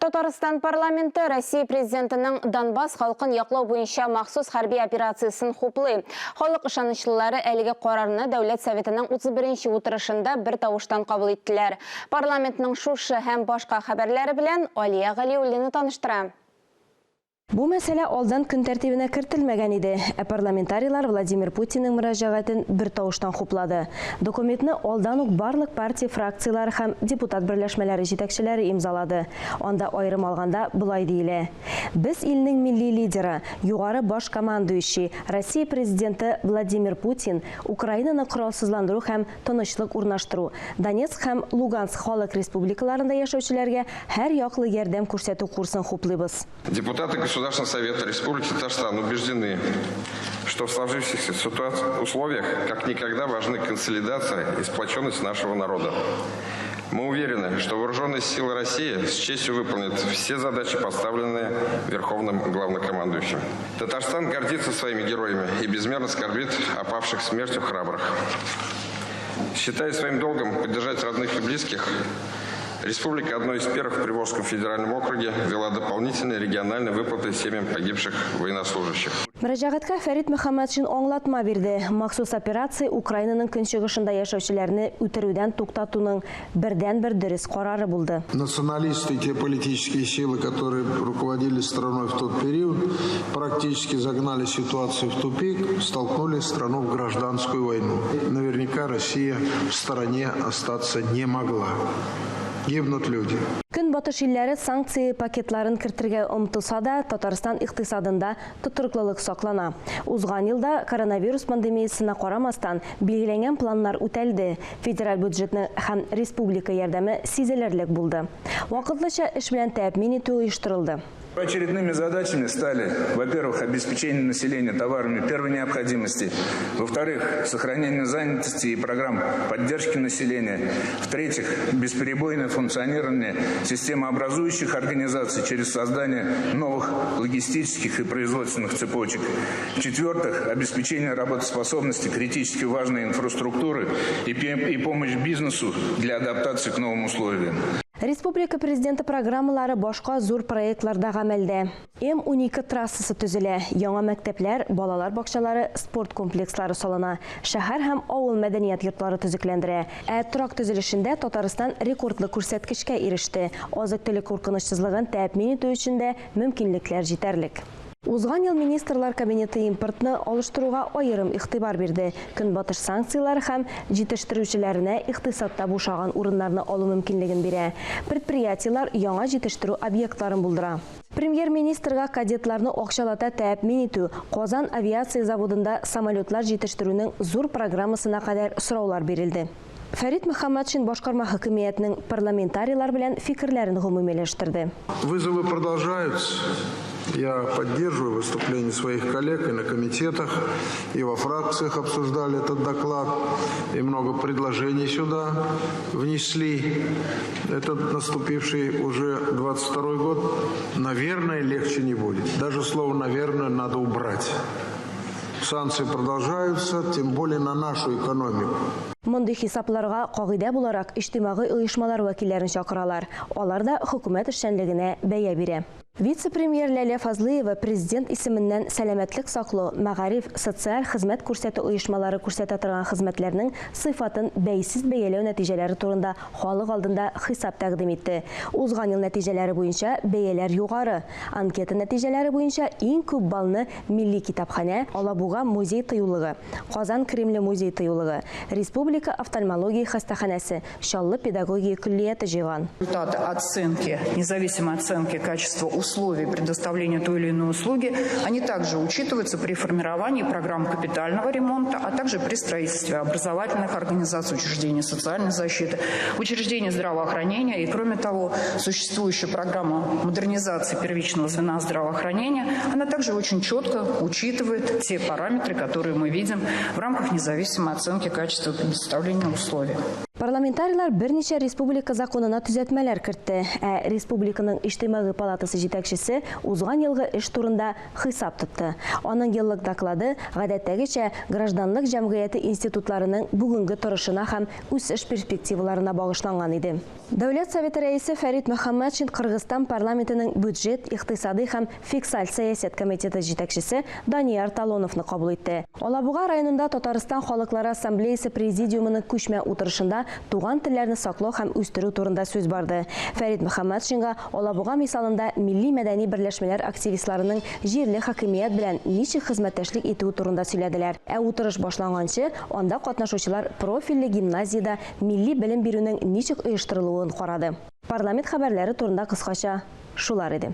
Татарстан парламенты Россия президентының Донбасс халкын яклау буенча махсус хәрби операциясен хуплый. Халык ышанычлылары әлеге карарны Дәүләт Советының 31 нче утырышында бер тавыштан кабул иттеләр. Парламентның шушы һәм башка хәбәрләре белән Алия Галиуллина таныштыра. Бу мәсьәлә алдан көн тәртибенә кертелмәгән иде, ә парламентарийлар Владимир Путинның мөрәҗәгатен бертавыштан хуплады. Документны алдан ук барлык партия фракцияләре һәм депутат берләшмәләре җитәкчеләре имзалады. Анда аерым алганда болай диелә, Без илнең милли лидеры, югары баш командующий, Россия Президенты Владимир Путин Украинаны коралсызландыру һәм тынычлык урнаштыру, Донецк һәм Луганск халык республикаларында яшәүчеләргә һәрьяклы ярдәм күрсәтү курсын хуплыйбыз. Депутаты Государственного совета Республики Татарстан убеждены, что в сложившихся условиях как никогда важны консолидация и сплоченность нашего народа. Мы уверены, что вооруженные силы России с честью выполнят все задачи, поставленные Верховным Главнокомандующим. Татарстан гордится своими героями и безмерно скорбит о павших смертью храбрых. Считая своим долгом поддержать родных и близких, республика одной из первых в Приволжском федеральном округе ввела дополнительные региональные выплаты семьям погибших военнослужащих. Мөрәҗәгатькә Фәрит Мөхәммәтшин аңлатма бирде. Махсус операция Украинаның көнчыгышында яшәүчеләрне үтерүдән туктатуның бердәнбер дөрес карары булды. Националисты, те политические силы, которые руководили страной в тот период, практически загнали ситуацию в тупик, столкнули страну в гражданскую войну. Наверняка Россия в стороне остаться не могла. Гибнут люди. Көнбатыш илләре санкция пакетларын кертергә омтылса да, Татарстан икътисадында тотрыклылык саклана. Узган елда, коронавирус пандемиясенә карамастан, билгеләнгән планнар үтәлде, федераль бюджетның һәм республика ярдәме сизелерлек булды. Вакытлыча эш белән тәэмин итү оештырылды. Очередными задачами стали, во-первых, обеспечение населения товарами первой необходимости, во-вторых, сохранение занятости и программ поддержки населения, в-третьих, бесперебойное функционирование системообразующих организаций через создание новых логистических и производственных цепочек, в-четвертых, обеспечение работоспособности критически важной инфраструктуры и помощь бизнесу для адаптации к новым условиям. Республика Президенты программалары башка зур проектлар да гамәлдә. М-12 трассасы төзелә, яңа мәктәпләр, балалар бакчалары, спорт комплекслары салына, шәһәр һәм авыл мәдәният йортлары төзекләндерә. Ә торак төзелешендә Татарстан рекордлы күрсәткечкә иреште. Азык-төлек куркынычсызлыгын тәэмин итү өчен дә мөмкинлекләр җитәрлек. Узган ел Министрлар Кабинеты импортны алыштыруга аерым игътибар бирде. Көнбатыш санкцияләре һәм җитештерүчеләренә икътисадта бушаган урыннарны алу мөмкинлеген бирә. Предприятиеләр яңа җитештерү объектларын булдыра. Премьер-министрга кадетларны акчалата тәэмин итү, Казан авиация заводында самолетлар җитештерүнең зур программасына кадәр сораулар бирелде. Фәрит Мөхәммәтшин башкарма хакимиятнең парламентарийлар белән фикерләрен гомумиләштерде. Вызовы продолжаются. Я поддерживаю выступления своих коллег и на комитетах, и во фракциях обсуждали этот доклад, и много предложений сюда внесли. Этот наступивший уже 22 год, наверное, легче не будет. Даже слово «наверное» надо убрать. Санкции продолжаются, тем более на нашу экономику. Мондый хисапларга, кагыйдә буларак, иҗтимагый оешмалар вәкилләрен чакыралар. Алар да хөкүмәт эшчәнлегенә бәя бирә. Вице-премьер Ләлә Фазлыева Президент исеменнән сәламәтлек саклау, мәгариф, социаль хезмәт күрсәтү оешмалары күрсәтә торган хезмәтләрнең сыйфатын бәйсез бәяләү нәтиҗәләре турында халык алдында хисап тәкъдим итте. Узган ел нәтиҗәләре буенча бәяләр югары. Анкета нәтиҗәләре буенча иң күп баллны Милли китапханә, Алабуга музей-тыюлыгы, Казан Кремле музей-тыюлыгы, Республика офтальмология хастаханәсе, Чаллы педагогия көллияте җыйган. Результаты оценки, независимой оценки качества условий предоставления той или иной услуги, они также учитываются при формировании программ капитального ремонта, а также при строительстве образовательных организаций, учреждений социальной защиты, учреждений здравоохранения. И, кроме того, существующая программа модернизации первичного звена здравоохранения, она также очень четко учитывает те параметры, которые мы видим в рамках независимой оценки качества предоставления условий. Парламентарийлар берничә республика законына төзәтмәләр кертте. Ә республиканың Иҗтимагый палатасы җитәкчесе узган елгы эш турында хисап тотты. Аның еллык доклады, гадәттәгечә, гражданлык җәмгыяте институтларының бүгенге торышына һәм үсеш перспективаларына багышланган иде. Дәүләт Советы Рәисе Фәрит Мөхәммәтшин Кыргызстан парламентының бюджет, икътисадый һәм фиксаль сәясәт комитеты җитәкчесе Данияр Талоновны кабул итте. Алабуга районында Татарстан халыклары ассамблеясы президиумының күчмә утырышында туган телләрне саклау һәм үстерү турында сүз барды. Фәрит Мөхәммәтшинга Алабуга мисалында милли-мәдәни берләшмәләр активистларының җирле хакимият белән ничек хезмәттәшлек итүе турында сөйләделәр. Ә утырыш башланганчы, анда катнашучылар профильле гимназиядә милли белем бирүнең ничек оештырылуын карады. Парламент хәбәрләре турында кыскача шулар иде.